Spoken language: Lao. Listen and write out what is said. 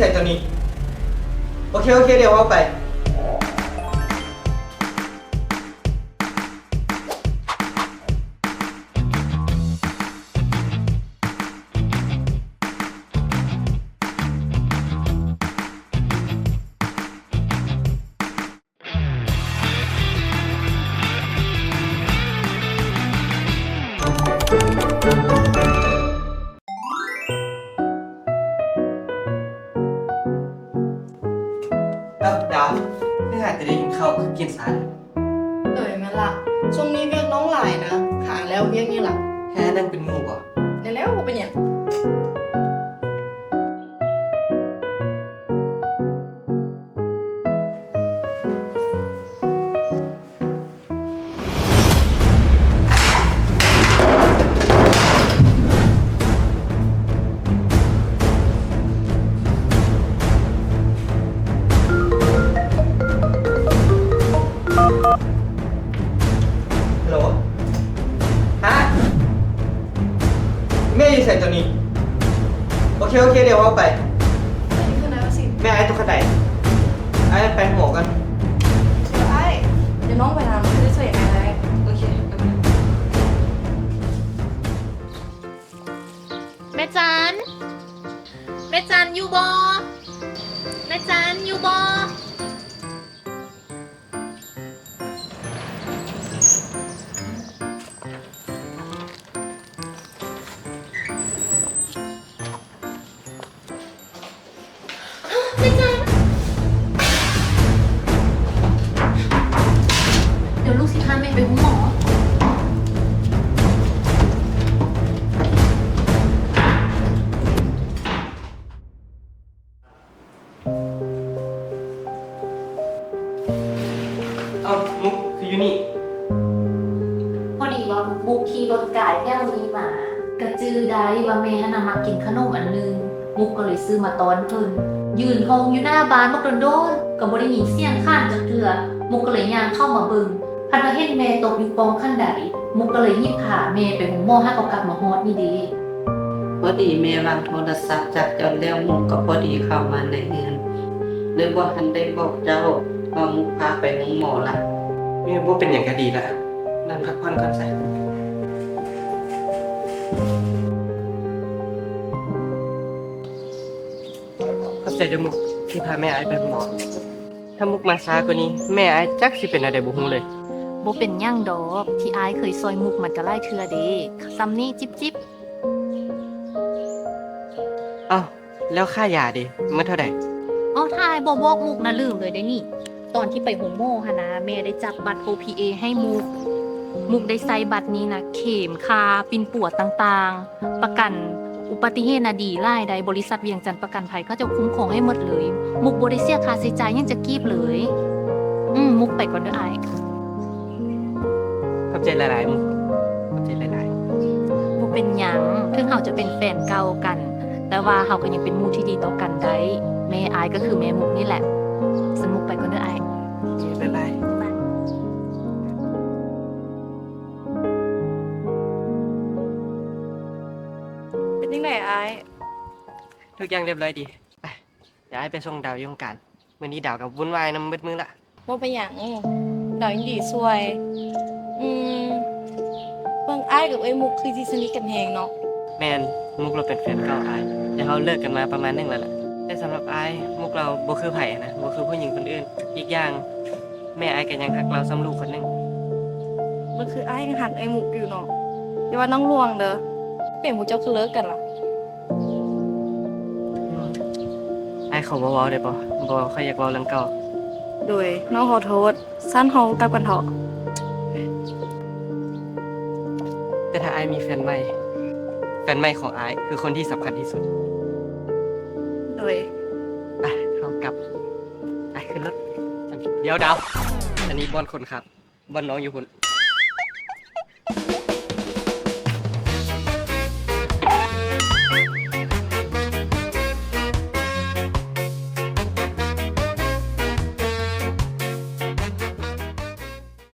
ໃສ່ຕົວນີ້. ໂອເຄ ໂອເຄ ດຽວເຮົາໄປ. ເອົ້າ ດາວ ຄືຫາແຕ່ໄດ້ກິນເຂົ້າ ຄືກິນຊ້າ? ໂດຍ ແມ່ນລະ ຊ່ວງນີ້ວຽກນ້ອງຫຼາຍນະ ຫາແລ້ວວຽກນີ້ລະ. ແຮນັ້ນເປັນໝູ່ບໍ່? ແມ່ນແລ້ວ ບໍ່ເປັນຫຍັງ. ຮັລໂຫຼ ຮະ? ແມ່ຢູ່ໃສຕອນນີ້? ໂອເຄ ໂອເຄ ດຽວເຮົາໄປ. ແມ່ ອ້າຍຕົກຂັ້ນໄດ ອ້າຍໄປໂຮງໝໍກ່ອນ. ອ້າຍ ດຽວນ້ອງໄປນຳ ຊິໄດ້ຊ່ວຍອ້າຍໄດ້. ໂອເຄ ໄປ. ແມ່ຈັນ ແມ່ຈັນຢູ່ບໍ່? ແມ່ຈັນຢູ່ບໍ່? ດຽວລູກຊິພາແມ່ໄປໂຮງໝໍ. ເອົ້າ ມຸກ ຄືຢູ່ນີ້? ພໍດີວ່າມຸກຂີ່ລົດກາຍແຖວນີ້ມາ ກະຈື່ໄດ້ວ່າແມ່ຫັ້ນນະມັກກິນຂະໜົມອັນໜຶ່ງ ມຸກກະເລີຍຊື້ມາຕ້ອນເພິ່ນ. ຢືນໂຮງຢູ່ໜ້າບ້ານບັກດົນໆ ກະບໍ່ໄດ້ຍິນສຽງຂານຈັກເທື່ອ ມຸກກະເລີຍຍ່າງເຂົ້າມາເບິ່ງ ພັດວ່າເຫັນແມ່ຕົກຢູ່ກ້ອງຂັ້ນໄດ ມຸກກະເລີຍຫຍິບພາແມ່ໄປໂຮງໝໍ ຫາກໍກັບມາຮອດນີ້ເດ້. ພໍດີແມ່ວາງໂທລະສັບຈາກເຈົ້າແລ້ວ ມຸກກໍພໍດີເຂົ້າມາໃນເຮືອນ ເລີຍບໍ່ທັນໄດ້ບອກເຈົ້າວ່າມຸກພາໄປໂຮງໝໍລະ. ເອີ ບໍ່ເປັນຫຍັງກໍດີລະ ນັ່ງພັກຜ່ອນກ່ອນຊະ. ຂອບໃຈເດີ້ມຸກ ທີ່ພາແມ່ອ້າຍໄປໂຮງໝໍ. ຖ້າມຸກມາຊ້າກວ່ານີ້ ແມ່ອ້າຍຈັກຊິເປັນແນວໃດບໍ່ຮູ້ເລີຍ. ບໍ່ເປັນຫຍັງດອກ ທີ່ອ້າຍເຄີຍຊ່ອຍມຸກມັນກໍຫຼາຍເທື່ອເດ້. ສ່ຳນີ້ຈິບໆ. ເອົ້າ ແລ້ວຄ່າຢາເດ ໝົດເທົ່າໃດ? ເອົ້າ ຖ້າອ້າຍບໍ່ບອກມຸກນະ ລືມເລີຍເດ້ນີ້. ຕອນທີ່ໄປໂຮງໝໍຫັ້ນນະ ແມ່ໄດ້ຈັບບັດໂອພີເອໃຫ້ມຸກ ມຸກໄດ້ໃຊ້ບັດນີ້ນະ ເຂັມ ຄາ ປິ່ນປົວຕ່າງໆ. ປະກັນອຸບັດຕິເຫດນະດີຫຼາຍໃດ໋ ບໍລິສັດວຽງຈັນປະກັນໄພ ເຂົາເຈົ້າຄຸ້ມຄອງໃຫ້ໝົດເລີຍ. ມຸກບໍ່ໄດ້ເສຍຄ່າໃຊ້ຈ່າຍຫຍັງຈັກກີບເລີຍ. ອືມ ມຸກໄປກ່ອນເດີ້ອ້າຍ. ຂອບໃຈຫຼາຍໆ ມຸກ ຂອບໃຈຫຼາຍໆ. ບໍ່ເປັນຫຍັງ ເຖິງເຮົາຈະເປັນແຟນເກົ່າກັນ ແຕ່ວ່າເຮົາກໍຍັງເປັນໝູ່ທີ່ດີຕໍ່ກັນໄດ້. ແມ່ອ້າຍກໍຄືແມ່ມຸກນີ້ແຫຼະ. ຊັ້ນມຸກໄປກ່ອນເດີ້ອ້າຍ. ບາຍບາຍ. ເປັນຈັ່ງໃດອ້າຍ? ທຸກຢ່າງລຽບຮ້ອຍດີ. ໄປ ດຽວອ້າຍໄປສົ່ງດາວຢູ່ໂຮງການ. ມື້ນີ້ດາວກໍວຸ່ນວາຍນຳເບິດມື້ລະ. ບໍ່ເປັນຫຍັງ ດາວຍິນດີຊ່ວຍ. ອືມ ເບິ່ງອ້າຍກັບເອື້ອຍມຸກຄືຊິສະໜິດກັນແຮງເນາະ. ແມ່ນ ມຸກລາວເປັນແຟນເກົ່າອ້າຍ ແຕ່ເຮົາເລີກກັນມາປະມານໜຶ່ງແລ້ວລະ. ແຕ່ສຳລັບອ້າຍ ມຸກລາວບໍ່ຄືໃຜນະ ບໍ່ຄືຜູ້ຍິງຄົນອື່ນ. ອີກຢ່າງ ແມ່ອ້າຍກໍຍັງຮັກລາວສ່ຳລູກຄົນໜຶ່ງ. ບໍ່ຄືອ້າຍຍັງຮັກເອື້ອຍມຸກຢູ່ເນາະ. ຢ່າວ່ານ້ອງລ່ວງເດີ້. ເປັນໝູ່ເຈົ້າຄືເລີກກັນລະ? ອ້າຍຂໍບໍ່ເວົ້າໄດ້ບໍ່? ບໍ່ ຂ້ອຍຢາກເວົ້າເລື່ອງເກົ່າ. ໂດຍ ນ້ອງຂໍໂທດ. ຊັ້ນເຮົາກັບກັນເຖາະ. ແຕ່ຖ້າອ້າຍມີແຟນໃໝ່ ແຟນໃໝ່ຂອງອ້າຍຄືຄົນທີ່ສຳຄັນທີ່ສຸດ. ໂດຍ ໄປ ເຮົາກັບ. ໄປ ຂຶ້ນລົດ. ດຽວດາວ ອັນນີ້ບ່ອນຄົນຂັບ. ບ່ອນນ້ອງຢູ່ພຸ້ນ.